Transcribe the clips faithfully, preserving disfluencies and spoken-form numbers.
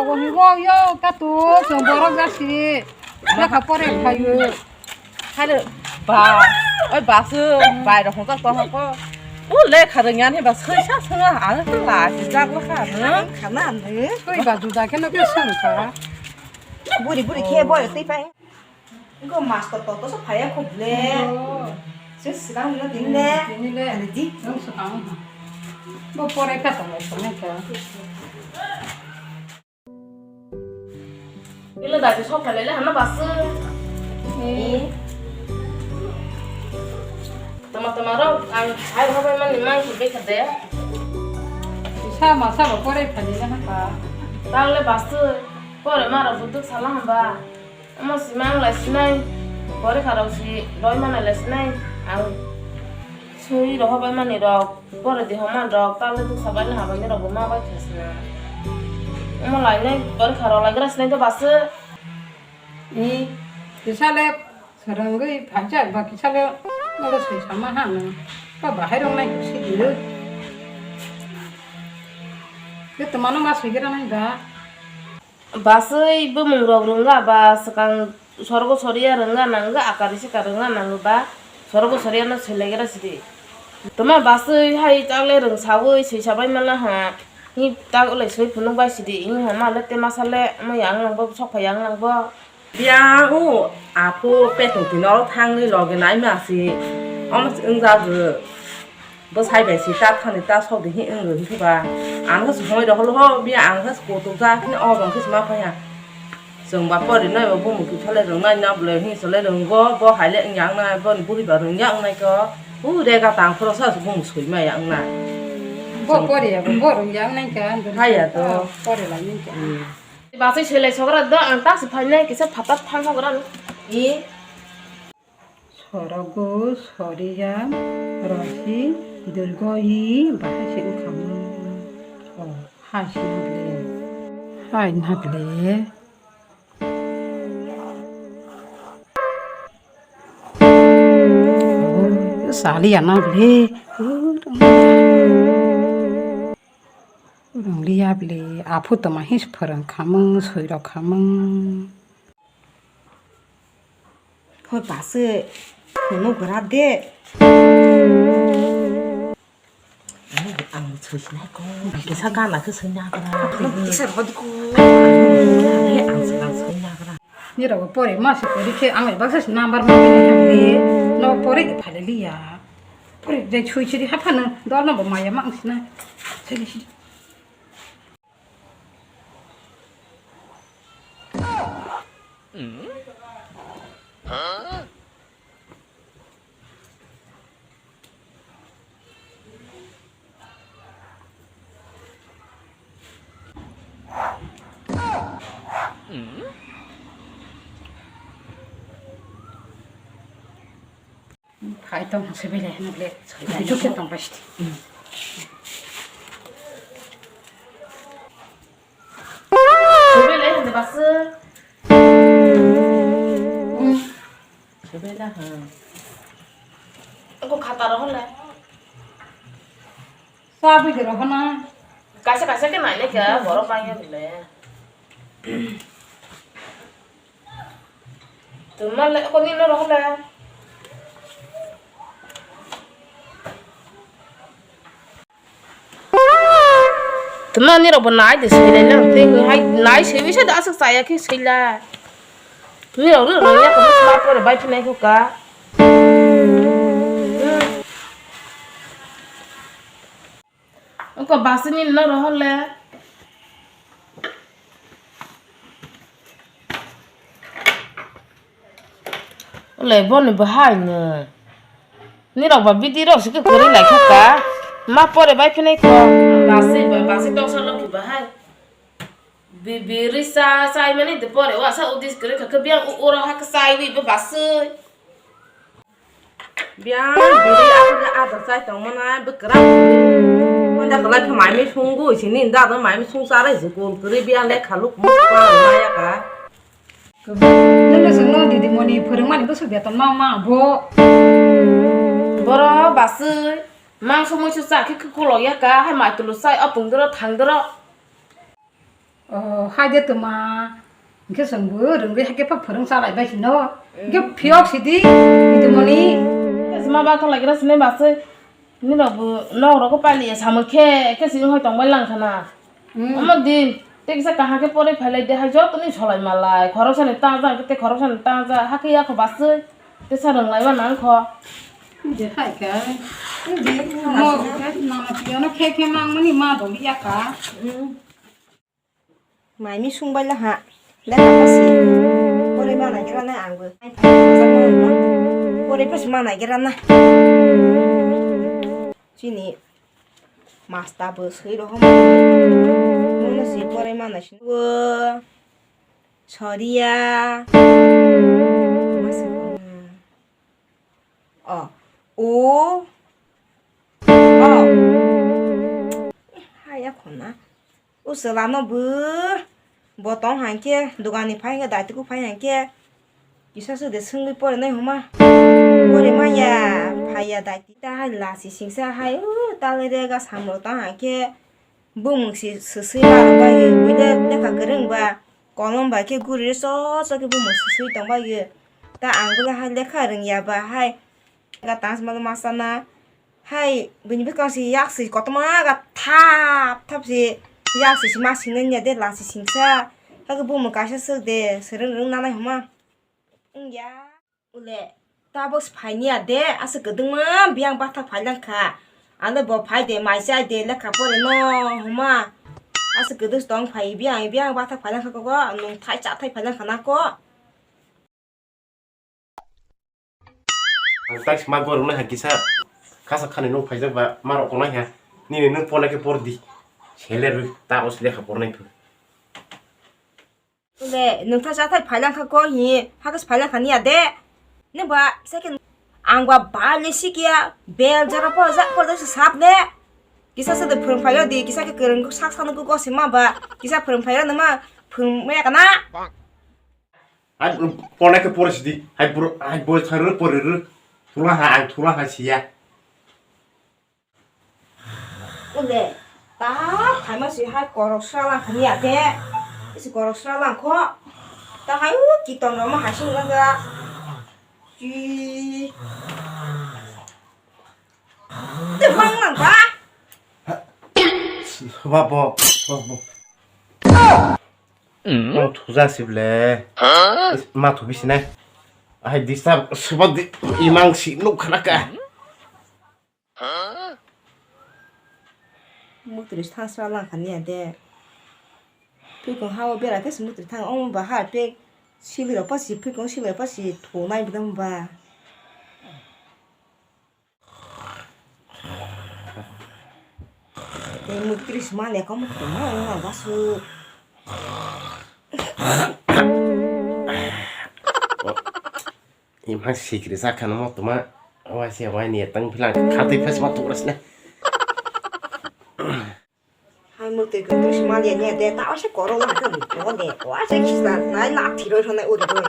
Bo yo ta tu chwng borok jasi. Lekha pore khayo. Hare ba, oi basu, bai rok hongkha tong ko. O lekha rwngya ni ba soi sa swnga, ang la si jak la kha. Khana ni. Soi ba juda khe no khe song kha. Buri buri khe boy twi pai. Go master to to so phaya khub le. Sis silang no din le. Din le. Ani di. Nung swkang. Bo pore kha tong lai song kha. Ilo dagi sok phalai le hano basu. Eh. Tama tama rok ang hai hobai mani mang ki bekha de. Sa ma sa ba pore phani na ha. Tang le basu. Pore ma rok buduk sala hamba. Amo si mang lai sinai. Pore kha rok si roi mana lai sinai. Ang sui rok hobai mani rok. Pore di homan rok, tale duk sabai na habai ni rok bo ma bai thasna. Omo lai nai, pore kha rok lai gra sinai to basu. I, kisa le sarangwi phaijak ba kisa le nolo soi sama ha no. Ba bahai rok nai si di. Ke temano ma soi gra nai ba. Basui bumung rok rwngya ba swkang sorgo soria rwngya nangya akari sika rwngya nangya ba sorgo soria no swilaigera sidi. Toma basui hai tagle rwngsaui swisabai mala ha hi tagulai sui phunuk bai sidi hi hama le tema sale mo yang nangbo sok phai yang nangbo. Bia o apho petung tino thangni loge naima si omo wngjago. Bwsai bai si ta thani ta sok di hi wng rw khe ba. Ang khe se hoi rw holo ho, bia ang khe se kutuk jak hini o bang khe se ma phai ya. Chwng ba pori nai bo bumung kisa le rwng nai na bwle hini se le rwng go, bo hai le wng ya wng nai, bo ni buri ba rwng ya wng nai ko. U rega tang phoro sa se bumung soi ma ya wng nai. Bo pori ya, bo rwng ya wng nai ka. Hai ya to. Pori lai nai ka. Hmm. Ba se selai sogra do ang ta se phai nai kisa phatar thang sogra. I. Sorogo soriya rosi dirgo i bahai se wngkha mo. O, hai se nagle. Hai nagle. O, saliya nagle. Rwngliya bile, aphu tongma hinse phwrwng khamung, soi rok khamung. Hoi base, phunuk gra de. Ang, ang soi sinai ko. Kisa gana khe soi na gra. Kisa rodi ko. Ang soi, ang soi na gra. Nirok pore ma se pori khe ang bai baksa se number ma khe hamle. No pore phale liya. Pore jai soi sidi haphano dol no bo maya ma ang sina. Soi sidi. Phai tong se bele hwnle. Bujuk khe tong bai sidi. Se bele hwnle basu. Se bele ha. Ko khata ro hwnle. Sa bui ro hwnna. Kaisa kaisa khe nai le khe borok bai ya bele. Tuma le ko ni no rohole. Tuma ni rok bo nai de soi lai lang te hai nai soi wi sa da aswk chaya khe soi la. Ni rok ro ro ya ko ma pore bai phinai ko ka. Oko basini no rohole. Ole boni bahai no. Nirok ba bidi rok se kwrwi lai kha ka. Ma pore bai phinai ko. Basi ba, basi toksa loki bahai. Bibiri sa, sai mani de pore wa sa udis kwrwi kha, khe biang u oro ha kwchai wi ba basui. Biang biri akhorni adar chai tongmana bwkrang. Honda kwlai khe mai mui sungwi sini da da mai mui sung charai jukul kwrwi biang le khaluk mukha maya ka. Nungno chwngno didi moni phwrwngmani bwswk beton ma ma bo. Boro baswi mangso muisu cha khe khuklok ya ka hai mai tulu chai o pung doro thang doro. Oh, hai de tuma. Hingke chwngbo rwngwi hakhe phak phwrwng chalai bai sino. Hingke phiyok sidi, hingke moni. Hingke sima ba khalai gra sini baswi. Nini rok bo nok rok pailiya samung khe, khe sini hoi tongbai lang khana. Hmm. Omo di, tei kisa kaham khe porwi phailai de hai joto ni solai malai. Khoroksa ni tangja, hingke tei khoroksa ni tangja. Hakhe yakho baswi. Tesa rwnglai ma nang kho. De hai khe. De mo, mama piano khe khe mang mani ma dong ya ka. Hmm. Mai mi sung bai la ha. Le ha pa si. Pore ma na gira na ang bo. Pore pa si ma na gira na. Chini masta bo sui ro hom. Mo na si pore ma na si. Wo. Soria. Ma si ko na. O. O. O. Haya khona. O chwla no bo. Bo tong hangkhe, dogan ni phai hangkhe, daitiko phai hangkhe. Kisa se de swngwi pore nai homa. Pore maya, phaiya daiti ta hai lasi singsa hai, o tale rega samro tong hangkhe. Bumung si, sisui ma rok bai, buida lekha kwrwng ba. Kolom bai khe guri rw cho cho khe bumung sisui tong bai. Ta ang bwle hai lekha rwngya ba hai. Ga tang sima masa na. Hai, bini bwkang si yak si kotorma ga thap thap si. Yak si sima singna nya de lasi singsa. Hakhe bumung kaisa swk de, swrwng rwng nanai homa. Wngya. Ule, tabuk se phaini ya de, aswk kwdwngma biyang bathak phailang kha. Ano bo phai de, mai chai de, lekha pore no homa. Aswk kwdwng se tong phai, biyang, biyang bathak phailang kha koko, nwng thai cha thai phailang kha na ko. Ang tak sima gorok nai ha kisa, kasa khani nwng phaijak ba, ma rok konai ha. Nini nwng pornai khe por di. Sele rw, ta os lekha pornai phu. Le, nwng ta cha thai phailang kha ko hi, ha kis phailang kha ni ya de. Nwng ba, second, ang ba bai le sikia, bel jora por ja, por ja se sap le. Kisa se de phwrwng phai di, kisa khe kwrwng sak sa nang ko se ma ba, kisa phwrwng phai rw ma, phwrwng ma ya kana. Hai, pornai khe pore sidi. Hai, bro, hai, boy, thar rw, pore rw. Thula ha, ang thula ha siya. Ule, ta phaima si hai korok sra lang khani ya khe. Isi korok sra lang kho. Ta hai u kiton rok ma hai sung lang ga. Chi. Te bang lang ba. Ba bo, ba bo. Ang thuja sible. Ma thu bisi nai. Hai disturb sebab di imang si nuk khana ka. Mukti ri thang sra lang khani ya de. Phikong ha o bera khe se mukti ri thang omo ba ha pek sili rok pa si phikong sili rok pa si thonai bwdang ba. Tei mukti ri sma le kom thonai ma ba su. Imha sikri sakha no motoma. Wa se wa ni tang philang khatwi phas ma turas ne. Hai mukti khe twi sma le ne de ta se koro la ka ni ko de ko se kisa nai la thiro thonai uri do.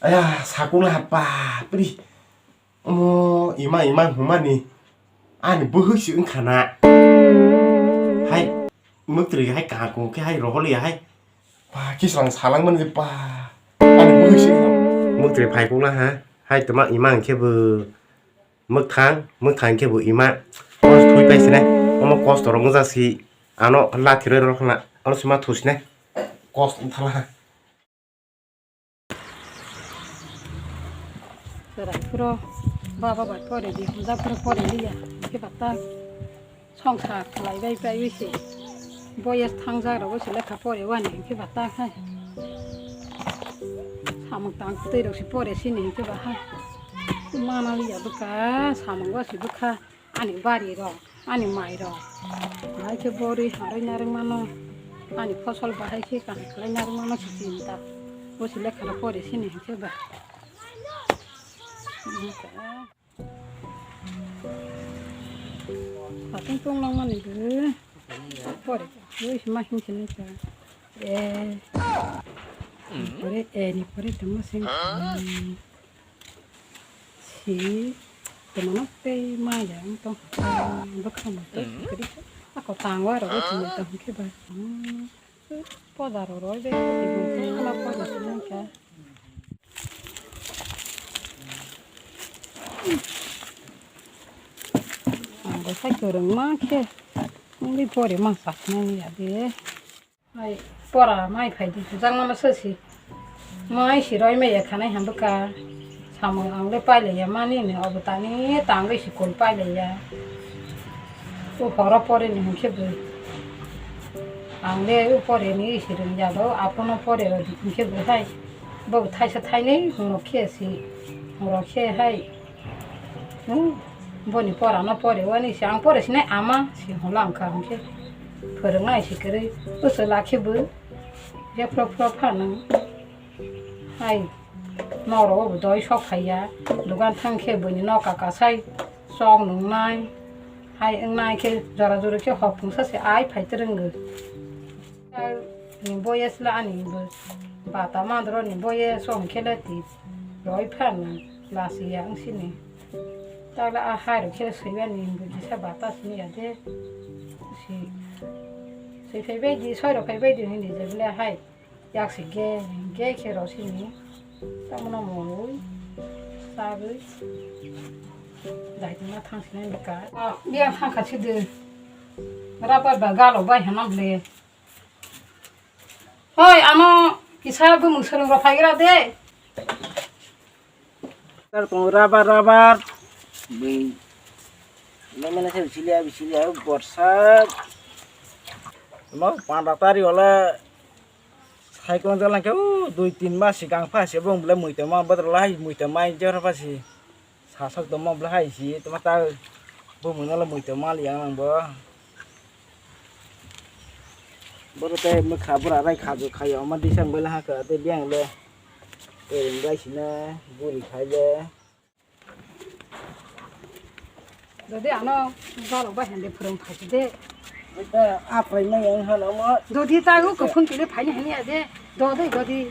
Aya, sakula ha pa, pri. Omo, ima, ima, humani. Ani buhui si wngkha na. Hai, muktrwi hai kaham khe hai roholi hai. Pa, kislang salang mani pa. Ani buhui si wngkha. Muktrwi phai kula ha. Hai, tuma ima khe bu. Mwkhang, mwkhang khe bo ima. Kos thui pai sine. Omo kos torok wngja si. Ano lathi roi rok na. Ano sima thu sine. Kos thala. Chwrai phuro baba bai pore di, hamjak phuro pore liya. Khe bata. Songsar khlai bai pai wi se. Boyes thangjak rok se lekha pore wani hinkhe ba ta khai. Samung tang twi rok se pore sini hinkhe ba ha. Mana liya bwkha, samung bo se bwkha. Ani bari rok, ani mai rok. Bahai khe borwi harwi narwk mano. Ani phosol bahai khe kaham khlai narwk mano se chinta. Bo se lekha rok pore sini hinkhe ba. Patwng tong langmani bo. Pore, oi, ma him sini ta. E. Pore, e, ni pore tongma sing. Si. Tongmano tei maya wng tong. Bwkhano tei kwrwi khe. Ako tangwa rw tongmani tong khe ba. Poda rw rw de. Ama poda sinai kha. Ang bo sai kwrwngma khe. Wngwi pore ma saknani ya de. Hai, pora mai phai di, jang mano se si. Mai si roi mai ya khanai ham bwkha. Samung ang le pai le ya mani ni, obo tani tang le si kol pai le ya. U horo pore ni hwn khe bw. Ang le u pore ni si rung ya do, apono pore ro di hwn khe bw hai. Bo thaisa thainwi hwngrok khe si, hwngrok khe hai. Hmm, boni pora no pore, wani si ang pore sinai ama si hwnla ang kha hwn khe. Phwrwngnai si kwrwi, bwswk lakhe bo, jephru phru phano. Hai, norok bo doi sok phaiya, dogan thang khe bini noka kasai chok nungnai. Hai wngnai khe jora jora khe hok phungsa se ai phai twrwngwi. Ni boyes la ani bo bata mandro ni boyes song khe le ti roi phano lasi ya wngsini. Tala a hai rok khe swiba ni bo jisa bata sini ya de. Si swi phai bai di, soi rok phai bai di hini je bele hai. Yak si ge, ge khe rw sini. Tamno mui, sagwi. Dai tongna thang sini bika. Ah, biya thang kha sidi. Rubber ba galo bai hana ble. Hoi, ano kisa bumung swrwng rw phai gra de. Tar tongo rubber, rubber. Bui. Mene mene se bisili ya, bisili ya, borsa. Mo panda tari wala. Cyclone jalan ke, uh, dui tin mas sikang pha se bong bole muita ma, badra lai muita mai jor pha si. Sasak tongma bole hai si, toma ta bumung no muita ma liya nang bo. Boro tei mwkha bwra rai kha ju khaio, omo disang bai laha kha tei biyang le tei ring bai sina guri khai le. Dodi ano galok bai hande phwrwng phaidi de. Ita aprai mai yang hano mo. Dodi ta u kuphun kile phaini hani ade. Dodi, dodi.